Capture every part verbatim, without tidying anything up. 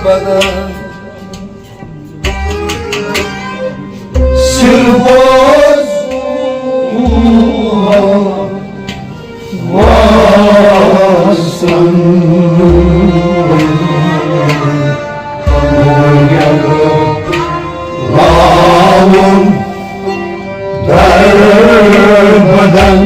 بدن صرف وسن لاون در بدن.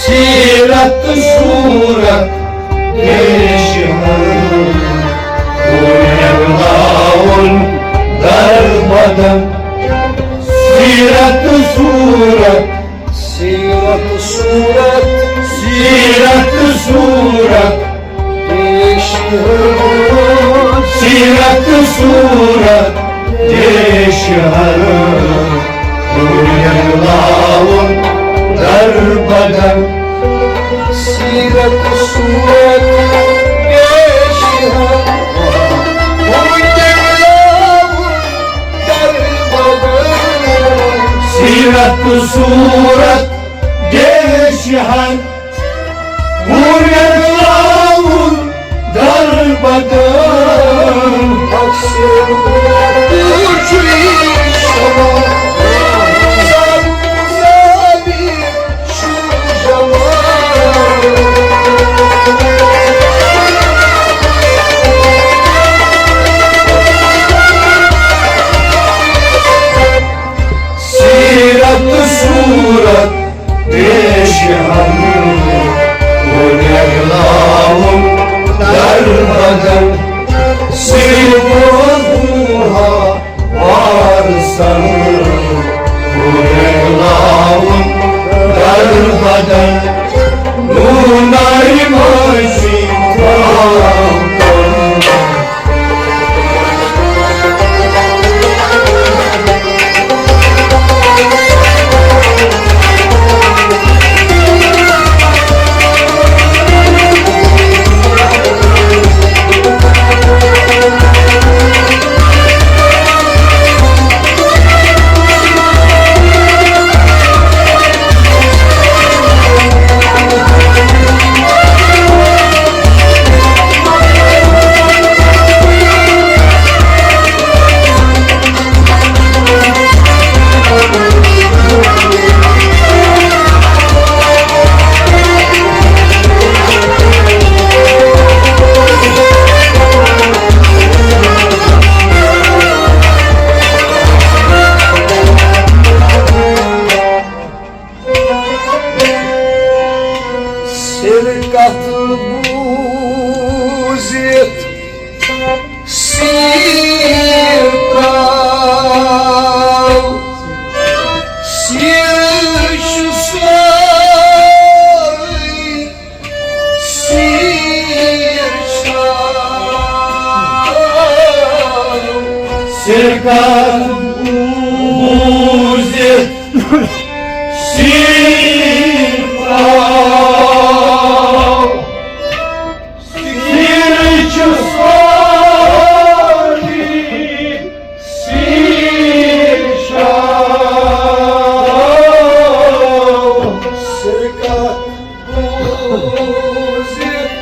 سیرت صورت پیش ہن، لاون در بدن. سیرت صورت، سیرت صورت، سیرت صورت، پیش ہن. سیرت صورت پیش ہن، لاون در بدن. سیرت صورت پیش ہن، سیٖر ترٛاو، سیٖر چھُ سورُے، سیٖر چھُ۔ سِر کَتھ بوٗزِتھ سیٖر ترٛاو۔ سیٖر چھُ سورُے، سیٖر چھُ۔ سِر کَتھ بوٗزِتھ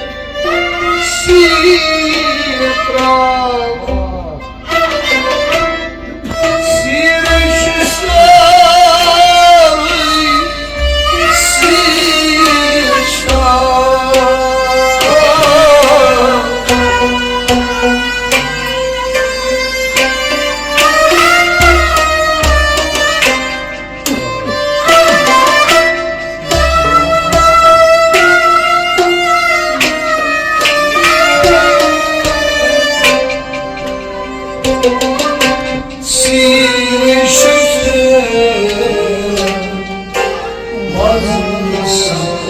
سیٖر ترٛاو۔ سیٖر چھُ سورُے، سیٖر چھُ۔ سیٖر چھُ مزٕ سخت۔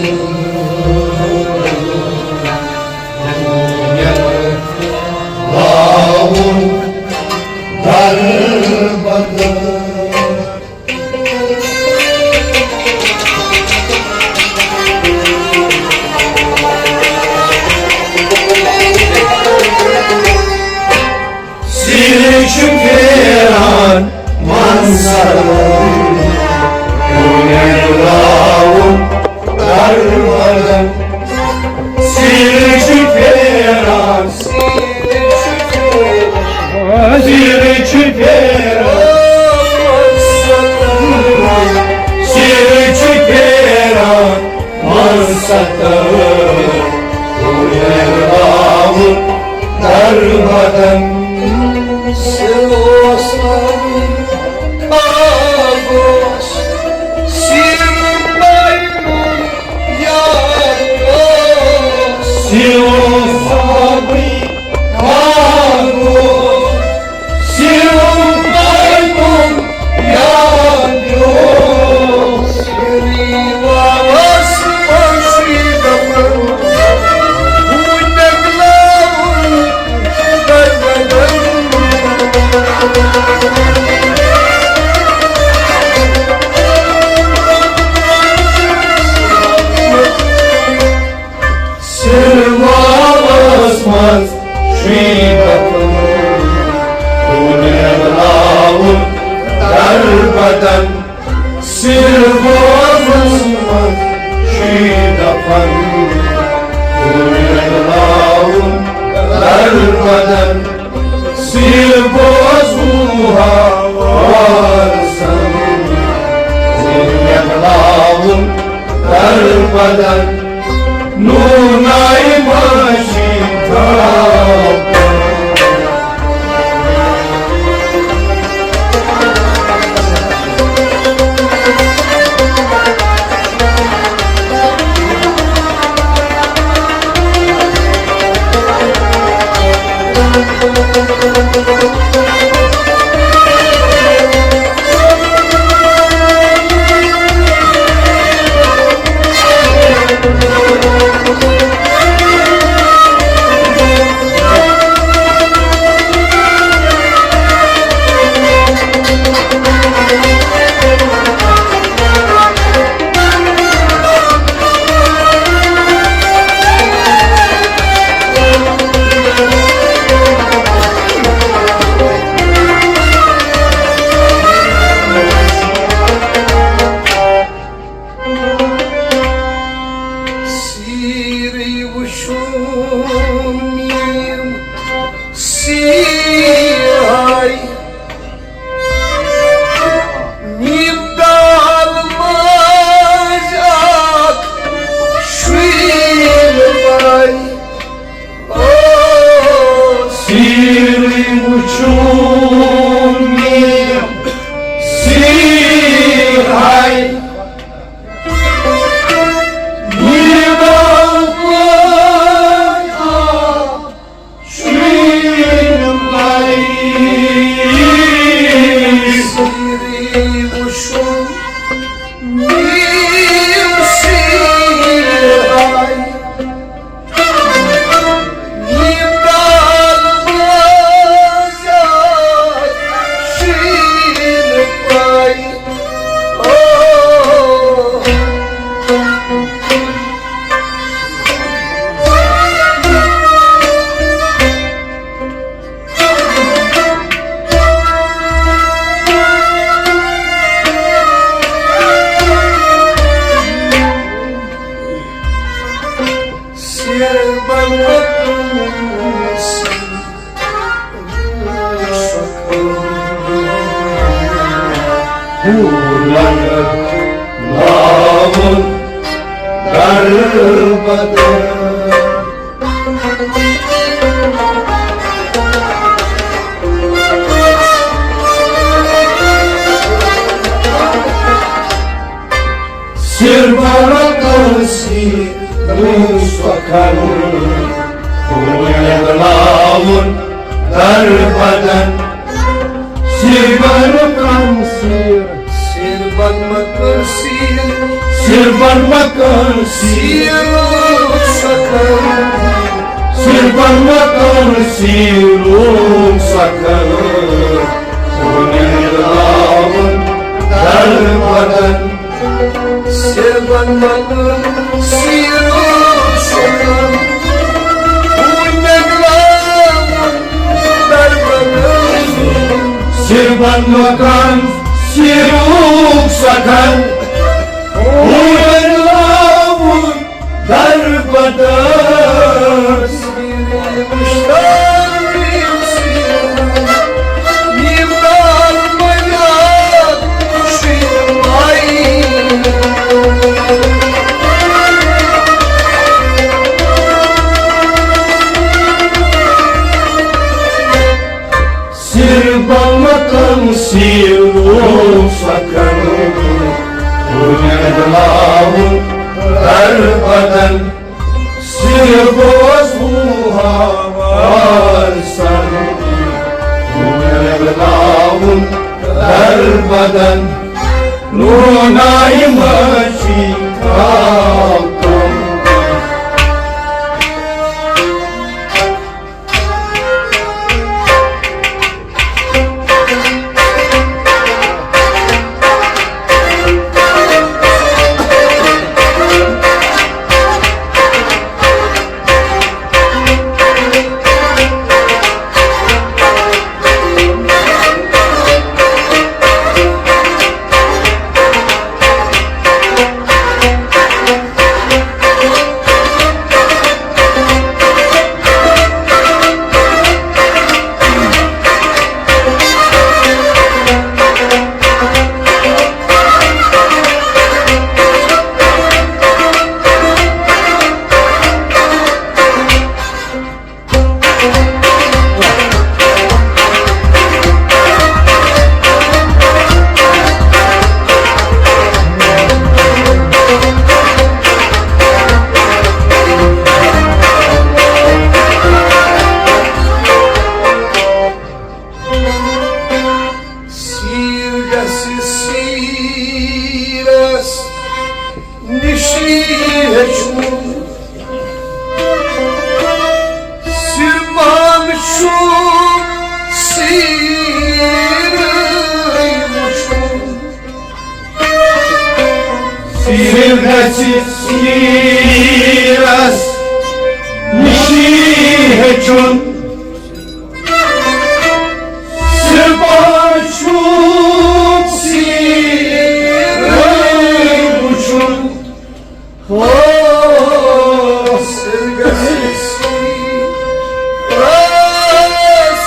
دُنیا لاوُن در بدر۔ سِر چھُ پھیران منصبن، دُنیا لاوُن در بدر۔ سِر چھُ پھیران، سِر چھُ پھیران، سِر چھُ پھیران منصبن، دُنیا لاوُن در بدر۔ سِر اوس خاموش، سِر پَرُن یاد اوس۔ سِر اوس خاموش، سِر پَرُن یاد اوس۔ سِر واوس منٛزٕے دَپان، بہٕ نٮ۪گلاوُن۔ سِر واوس منٛز چھُے دَپان، بہٕ نٮ۪گلاوُن در بدر۔ سِر واوس منٛز چھُے دَپان، بہٕ نٮ۪گلاوُن در بدر۔ سِر بوزُن ہاوار سَن، بہٕ نٮ۪گلاوُن در بدر۔ نوٗنایہِ ماجہِ درٛاو۔ سیٖرٕے وٕچھُن یِم سیٖر آے، میٖم دال منٛز اکھ شُرۍ آے۔ او سیٖرٕے وٕچھُن یِم سیٖر آے۔ سربرا کٲنٛسہِ لوٗکھ سۄکھن، بُنیاد لاوُن در بدن۔ سربرا کٲنٛسہِ، سربن مکن سیر، سربن مکن سیر، سیر لوٗکھ سۄکھن، سربن مکن سیر لوٗکھ سۄکھن۔ بُنیاد لاوُن در بدن۔ سربن مکن سیرو سربن، بُنیاد لاوُن در بدن۔ سربن مکن سیرو سربن، بُنیاد لاوُن در بدن۔ سربن مکن سیرو سربن، بُنیاد لاوُن در بدن۔ سربوس ہوا سن، بُنیاد لاوُن در بدن۔ لونائی مچھی کاکم۔ سیٖر گژھِ سیٖرس نِشی ہیٚچھُن۔ سربن چھُ سیٖرٕے وُچھُن۔ سیٖر گژھِ سیٖرس نِشی ہیٚچھُن۔ سربن چھُ سیٖرٕے وُچھُن۔ ہو، سرگسی راس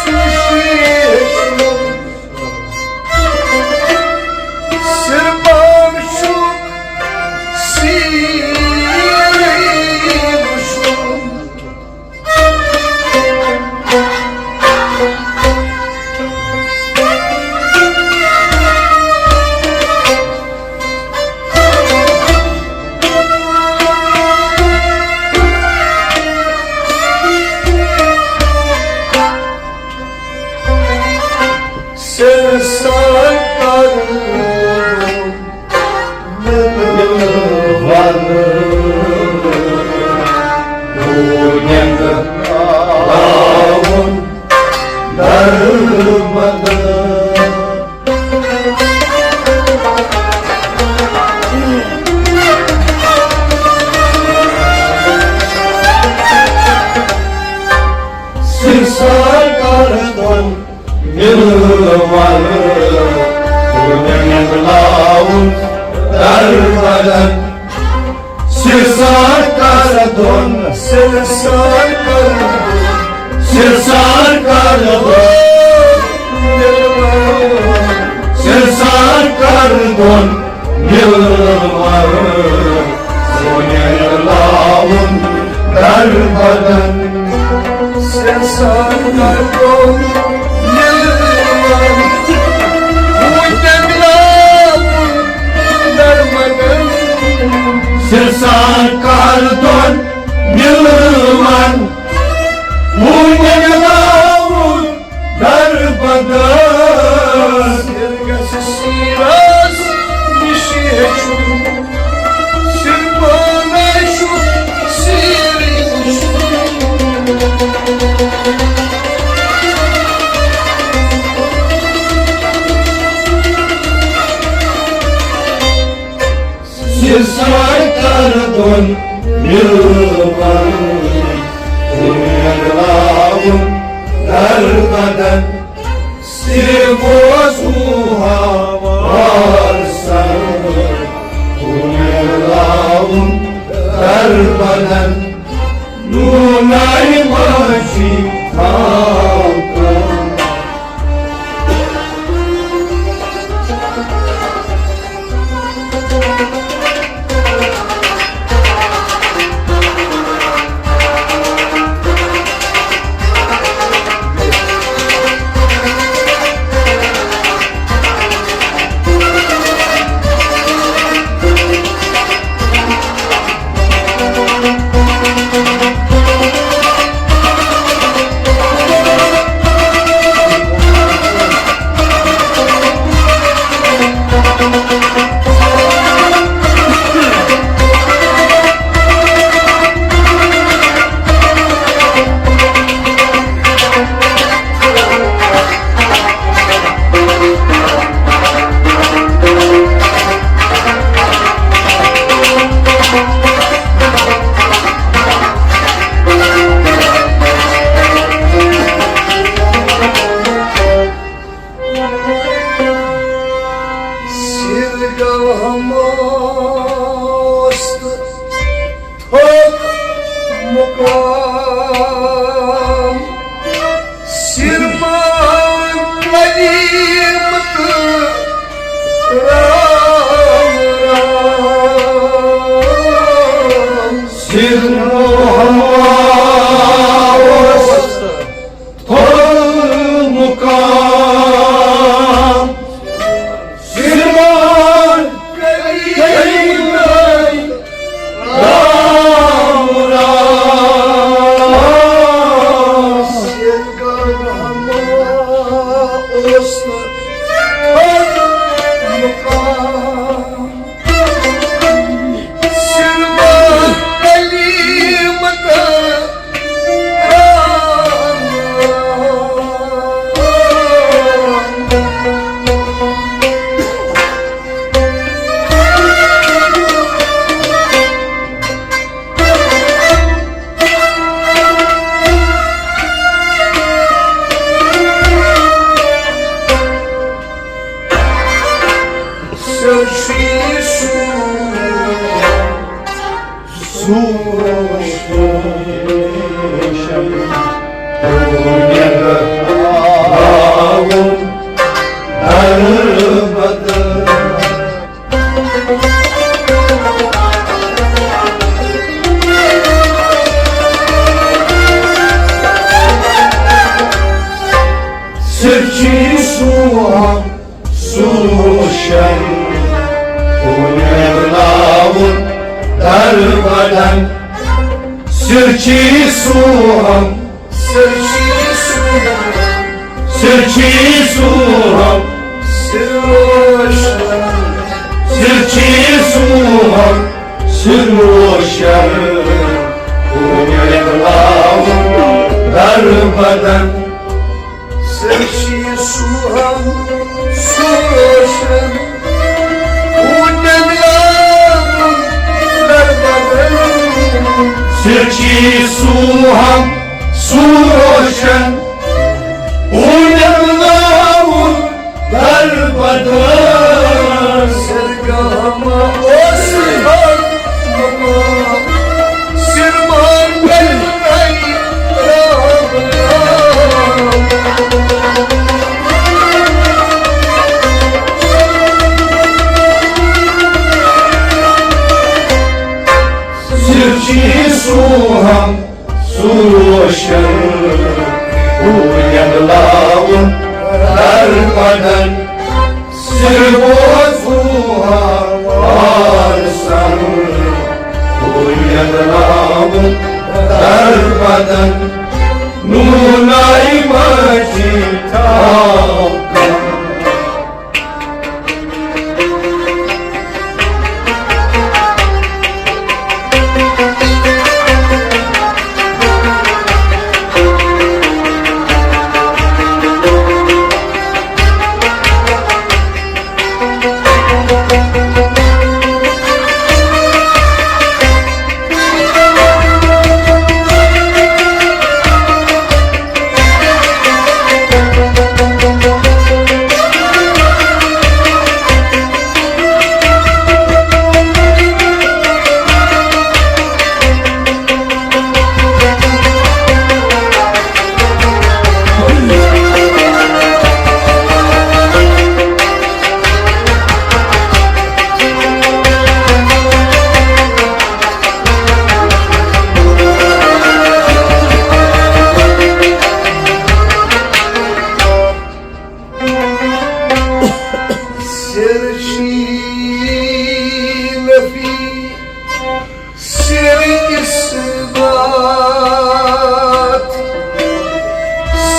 سربن چھُ سیٖرٕے وُچھُن۔ سرسان کرُن۔ سرسان کرُن۔ مِلہٕ وَلہٕ، بُنیاد لاوُن در بدن۔ سِرسان کردُن، سِرسان کردُن، سِرسان کردُن، سِرسان کردُن، مِلوَن، سُنیلاوُن دربدن۔ سِرسان کردُن، مِلوَن، سُنیلاوُن دربدن۔ سِرسان کردُن، مِلوَن، سُنیلاوُن دربدر۔ سِر گژھِ سیٖرس نِش ہیٚچھُن، سِر پانے چھُ سیٖرٕے وُچھُن۔ سِرسان کردُن، مِلوَن، سُنیلاوُن دربدن۔ سِر بوزُو ہاوار سر، سُنیلاوُن دربدن۔ نوٗناے ماجی تھاو کم۔ سِر گوٚو ہموست تھوٚد مُقام۔ سِر مان کلیم تہٕ رام رام۔ سِر گوٚو ہموست تھوٚد مُقام۔ سِر مان کلیم رام رام۔ سِر گوٚو ہموست تھوٚد مُقام۔ سِر مان کلیم تہٕ رام رام۔ سُہ چھُ یہِ سون سُہ روشن، روشن ہاوُن دربدر۔ سُہ چھُ سون سُہ روشن، سُہ نِرلاوُن دربدن۔ سُہ چھُ سون، سُہ چھُ سون، سُہ چھُ سون، سُہ روشن، سُہ چھُ سون، سُہ روشن، سُہ نِرلاوُن دربدن۔ سُہ چھُ سُہ ہم، سُہ روشن، سُہ چھُ سُہ ہم، سُہ روشن، دربدر۔ سرگہما اوس حق مقام۔ ہو یگلاوُن در بدن، سر بوزوہا وارسن۔ ہو یگلاوُن در بدن، نونائی مچی تھاو۔ سر شی نفی، سر اثبات،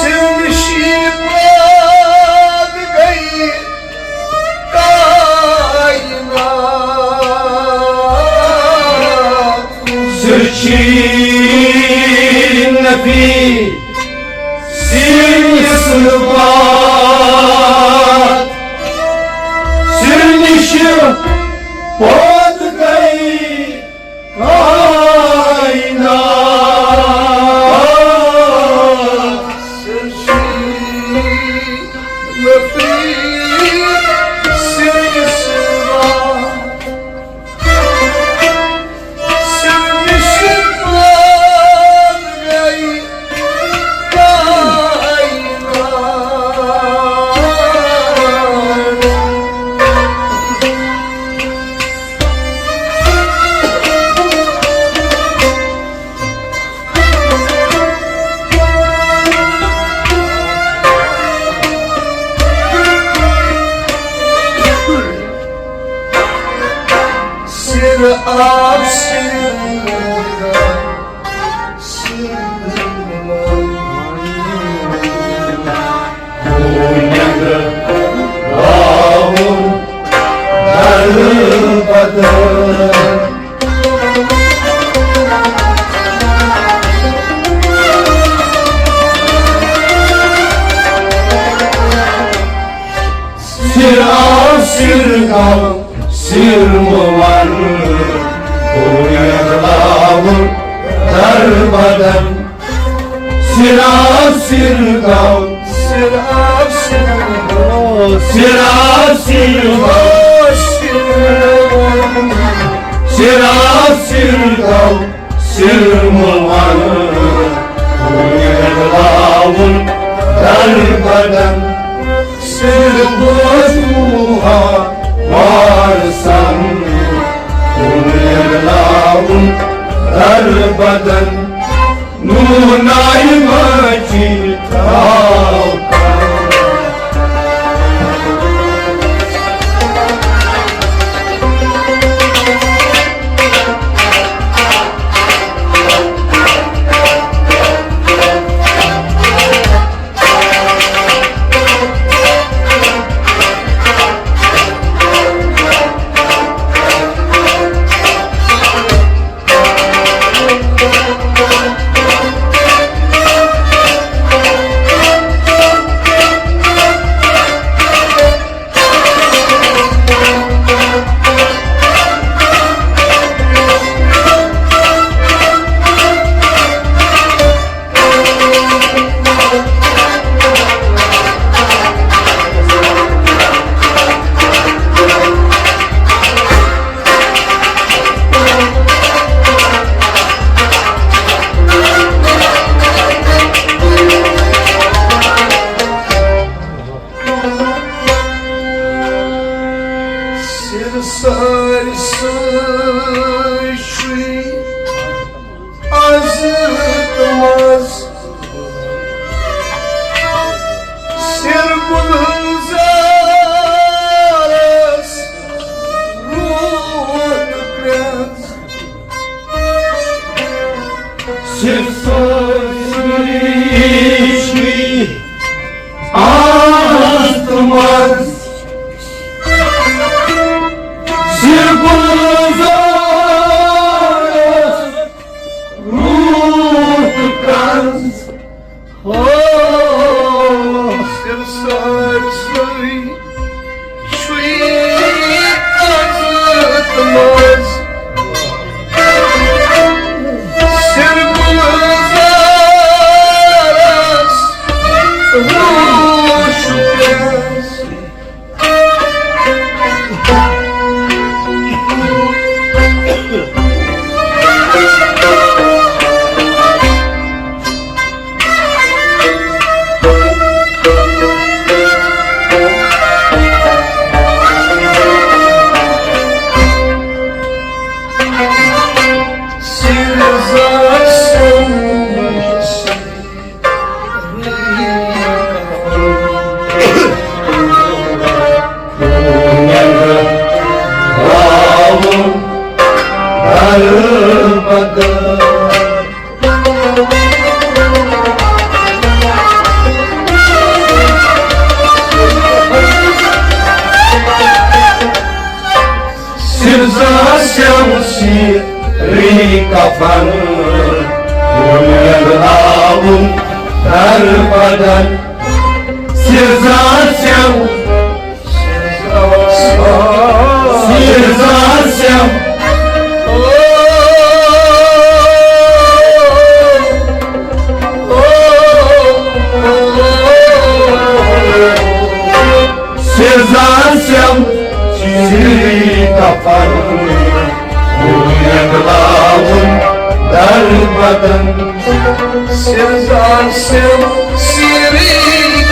سر نشی پاد گئی کائنات۔ سر شی نفی، سر اثبات، سر نشی پاد گئی کائنات۔ سر شی نفی، سر اثبات، سر نشی پاد گئی کائنات۔ سر آب سر، سر سر آو سر گو سر مو ون، ہو یگلاوُن در بدن۔ سر آو سر گو، سر آو سر گو، سر آو سر گو، سر آو سر گو، سر مو ون، ہو یگلاوُن در بدن۔ سر بوزوہا وارسن، ہو یگلاوُن در بدن۔ نونائی مچی تھاو۔ آست منٛز سِر گُلزارَس روٗد کنٛز۔ ہو، سِر سٲرسٕے چھُے عزت منٛز۔ سِر گُلزارَس روٗد شُپینَس۔ سِرزا سیو سیری کفن، وُنٮ۪ن آوُن در بدن۔ سِرزا سیو، سِرزا سیو۔ سِرزا سیو سِری کفن، وُنٮ۪ن آوُن در بدن۔ سِرزا سیو سِری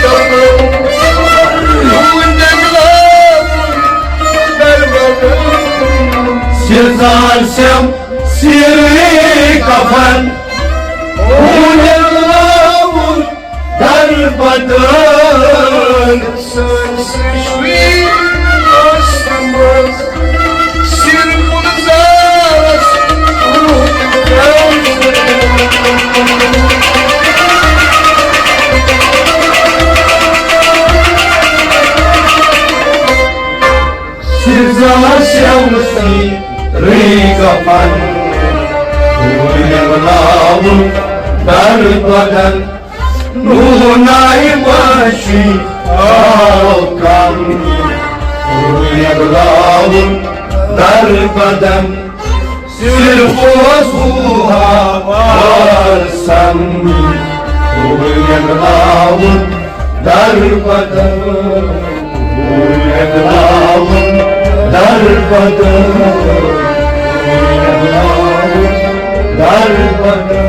کفن، وُنٮ۪ن آوُن در بدن۔ سِرزا سیو سِری کفن، وُنٮ۪ن آوُن در بدن۔ سٲنۍ سٕے شُرۍ ٲسۍ منٛز سِر گُلزارَس روٗد کنٛز۔ سِرزا سیو سِری کفن، وُنٮ۪ن آوُن در بدن۔ نوٗنایہِ ماشی آو کم، وُنٮ۪ن آوُن در بدن۔ صرف اوس ہُہ ہاوار سم، وُنٮ۪ن آوُن در بدن۔ وُنٮ۪ن آوُن در بدن۔ وُنٮ۪ن آوُن در بدن۔